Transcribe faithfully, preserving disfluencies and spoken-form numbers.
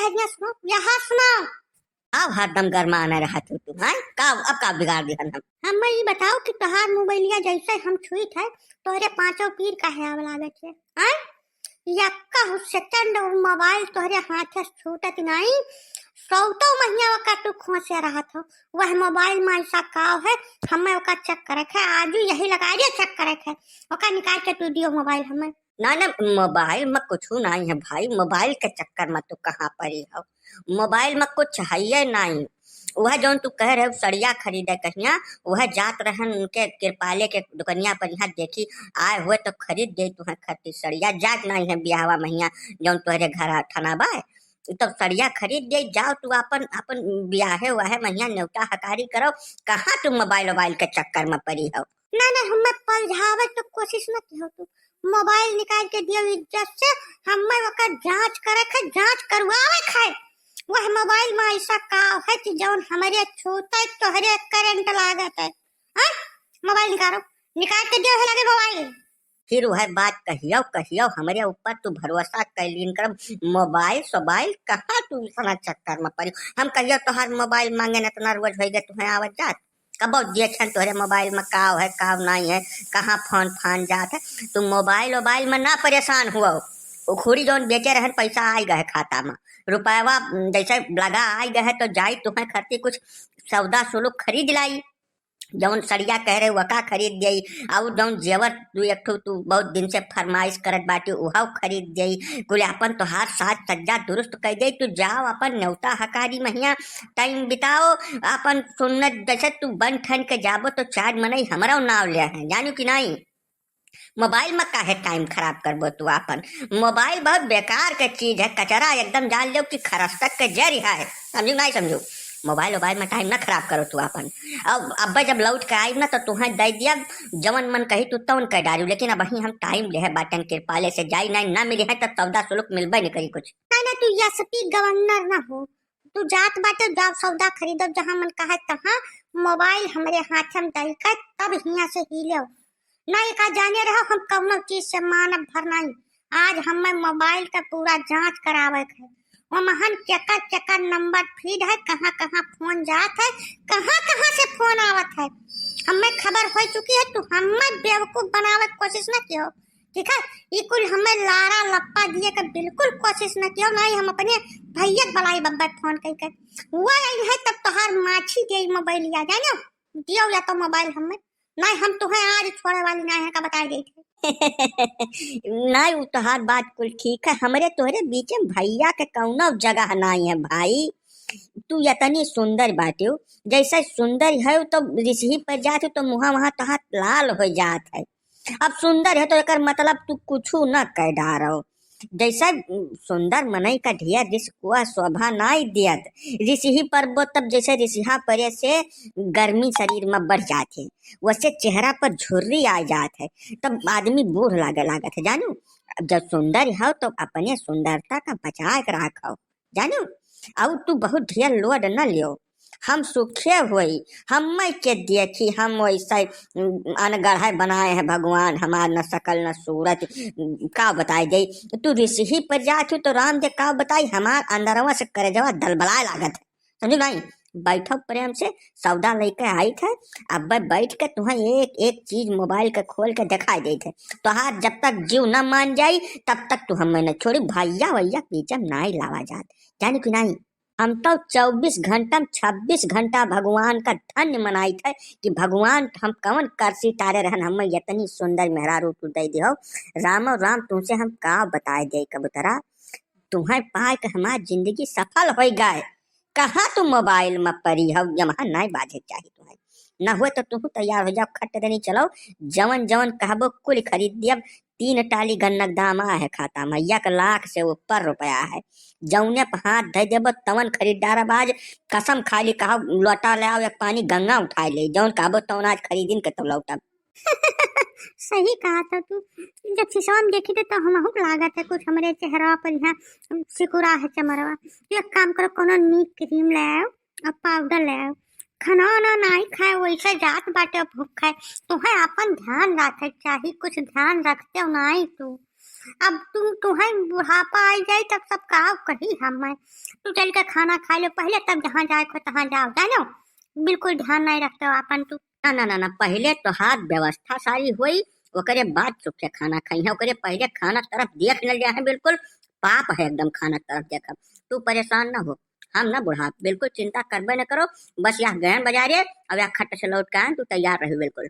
यहाँ सुनो, यहाँ सुनो। अब हरदम गरमाना रहत हो तू, हैं? का, अब का बिगाड़ दिहन हम? हम्मे ई बताओ कि तोहार मोबाइलिया जैसे हम छुइत है, तोहरे पाँचों पीर काहे आवे लागत है, हैं? यक्का हु सेकंड उ मोबाइल तोहरे हाथ से छूटत नाई, सौतो महीना ओका तू खोसे रहत हो। वह मोबाइल में ऐसा काव है, हम्मे ओका चेक करे है, आजू यही लगा दिया चेक करे है, ओका निकाल के तू दियो मोबाइल हम्मे। ना, ना, मोबाइल में कुछ नाई है भाई, मोबाइल के चक्कर में तू कहाँ परी हो? मोबाइल में कुछ है ये नाई। वह जौन तू कह रहे हो सड़िया खरीदे कहिया, वह जात रहन उनके कृपाले के दुकनिया पर, यहाँ देखी आए हुए तो खरीद दे तुहे खट्टी सड़िया, जात नाई है बियाहवा महिया जौन तोहरे घर ठना बा, तब सड़िया खरीद दे जाओ तू अपन, अपन बियाहे वाहे महिया नेवता हकारी करो, कहाँ तू मोबाइल वोबाइल के चक्कर में परी हो? ना, ना, हम्मे पलझावे तो कोशिश न किहो तू। मोबाइल निकाल के दियो इज्जत से, हम्मे ओकर जांच करे के, जांच करवावे के। वह मोबाइल में ऐसा का है कि जौन हमरे छूते तोहरे करंट लागत है? हाँ? मोबाइल निकालो, निकाल के दियो है लगे मोबाइल। फिर वह बात कहियो, कहियो, हमरे ऊपर तू भरोसा कैलीन करब। मोबाइल सोबाइल कहाँ तू इतना चक्कर में पड़ी? हम कहियो तोहार मोबाइल मांगे न, इतना रोज होइगे तुहे आवत जात। कबो देखेन तोहरे मोबाइल में काव है, काव नाई है, कहाँ फोन फान जात है। तू मोबाइल वोबाइल में ना परेशान हुआ। उखुड़ी जौन बेचे रहन, पैसा आइ गए खाता में, रुपयवा जैसे लगा आइ गए तो जाई तुहे खर्ची कुछ सौदा सुलूक खरीद लाई। जौन सड़िया कह रहे वका खरीद देई, और जौन जेवर तू एक ठो तू बहुत दिन से फरमाइश करत बाटी उहाव खरीद देई। कुल अपन तोहार साज सज्जा दुरुस्त कर देई। तू जाओ अपन नेवता हकारी महिया टाइम बिताओ, अपन सुन्नत जैसे तू बन ठन के जाबो तो चार मनई हमरो नाव ले है, जानू कि नाई? मोबाइल में काहे टाइम खराब करबो तू आपन? मोबाइल बहुत बेकार के चीज है, कचरा एकदम, जान लो कि खरस्तक के जरी है, समझू नाई समझू? मोबाइल वोबाइल में टाइम ना खराब करो तू आपन। अब अब्बे जब लौट के आइब ना तो तुहें दे दिया, जवन मन कही तू तवन कह डारू, लेकिन अब वहीं हम टाइम ले है बाटन कृपाले से जाई नाई, ना मिली है तब सौदा सुलूक मिलबे नहीं करी कुछ। ना, ना, तू एसपी गवर्नर ना हो, तू जात बाटे, जाओ सौदा खरीदो, जहाँ मन कहे तहाँ। मोबाइल हमरे हाथ में दई के तब हियाँ से हिले। ना एका जाने रहो, हम कौनो चीज से मानब भर नहीं। आज हमें मोबाइल का पूरा जांच करावे के है। ओमहन केकर केकर नंबर फीड है, कहाँ कहाँ फोन जात है, कहाँ कहाँ से फोन आवत है, हमें खबर हो चुकी है। तू हमें बेवकूफ बनावे के कोशिश ना किहो, ठीक है? ई कुल हमें लारा लप्पा दिए के बिल्कुल कोशिश न किहो, ना ही हम अपने भैया के बलाई बब्बे फोन कई के। वो आई है तब तोहार माछी दे मोबाइलिया, जानो? दियो या तो मोबाइल हमें, ना हम तुहें आज छोड़े वाली ना है का बताई देते। नहीं, उ तोहार बात कुल ठीक है, हमरे तोहरे बीच में भैया के कौनो जगह नहीं है भाई। तू इतनी सुंदर बाटे हो, जैसे सुंदर है तो रिसही पर जात हो तो मुँहा वहाँ तोहार लाल हो जात है। अब सुंदर है तो एकर मतलब तू कुछु न कह डारो। जैसे सुंदर मनई का ढेर रिस कुआ शोभा नाई दियत। रिसही परबो तब जैसे रिसहा परे से गर्मी शरीर में बढ़ जात है, वैसे चेहरा पर झुर्री आ जात है, तब आदमी बूढ़ लागे लागत है, जानू। अब जब सुंदर हो तो अपने सुंदरता का बचा के राखो, जानू। और तू बहुत ढेर लोड न लियो, हम सुखे होई, हम्मे के देखी, हम वैसे, उम, अनगढ़ है बनाए हैं भगवान, हमार न शकल न सूरत, उम, का बताई जाई। तू रिसही पर जात हो तो राम दे का बताई, हमार अंदरवा से करेजवा दलबलाए लागत है, समझू नहीं? बैठो प्रेम से, सौदा लेके आई थे, अब बैठ के तुहें एक एक चीज मोबाइल के खोल के दिखाई देत है। तोहार जब तक जीव न मान जाई तब तक तू हमें न छोड़ी। भैया वैया पीछे नाई लावा जात, जाने कि नहीं? हम तो चौबीस घंटा में छब्बीस घंटा भगवान का धन्य मनाइत है कि भगवान हम कवन करसी तारे रहन, हमें इतनी सुंदर मेहरारू तू दे दिहो। रामो राम, तुमसे हम का बताए दे कबूतरा, तुहें पाए के हमार जिंदगी सफल हो गए। कहाँ तू मोबाइल में परी हो, यमहा नहीं बाजे चाही तुहें। न हुए तो तू तैयार हो जाओ, खट देनी चलो, जवन जवन कहबो कुल खरीद दियब। तीन टाली गन्ना के दाम आ है खाता में, एक लाख से ऊपर रुपया है। जौने पे हाथ धर देबो तवन खरीद डारब आज। कसम खा ली, कहा लोटा ले आओ, एक पानी गंगा उठा ले, जौन कहबो तौन आज खरीदिन के तो लौटब। सही कहा था तू, जब शीशवा में देखी थे तो हमहू के लागत है कुछ हमरे चेहरा पर यहाँ सिकुड़ा है चमरवा। तू एक काम करो, कोनो नीक क्रीम ले आओ और पाउडर ले आओ। खाना वाना नहीं खाए, वैसे जात बाटे भूख है। तुहे अपन ध्यान रखे चाही, कुछ ध्यान रखते हो नहीं तू। अब तू, तुहैं बुढ़ापा आइ जाई, तब सब का कही हम? तू चल के खाना खाइ लो पहिले, तब जहाँ जाए को तहाँ जाओ, जानो? बिल्कुल ध्यान नहीं रखते हो आपन तू। ना, ना, ना, ना, पहिले तोहार व्यवस्था सारी होई, ओकरे बाद चुपके खाना खइहैं, ओकरे पहिले खाना तरफ देख न लिया है, बिल्कुल पाप है एकदम खाना तरफ देखब। तू परेशान ना हो, हम ना बुढ़ाप, बिल्कुल चिंता करबे न करो। बस यह गयन बजारे, अब यह खट से लौट के आए, तू तैयार रही बिल्कुल।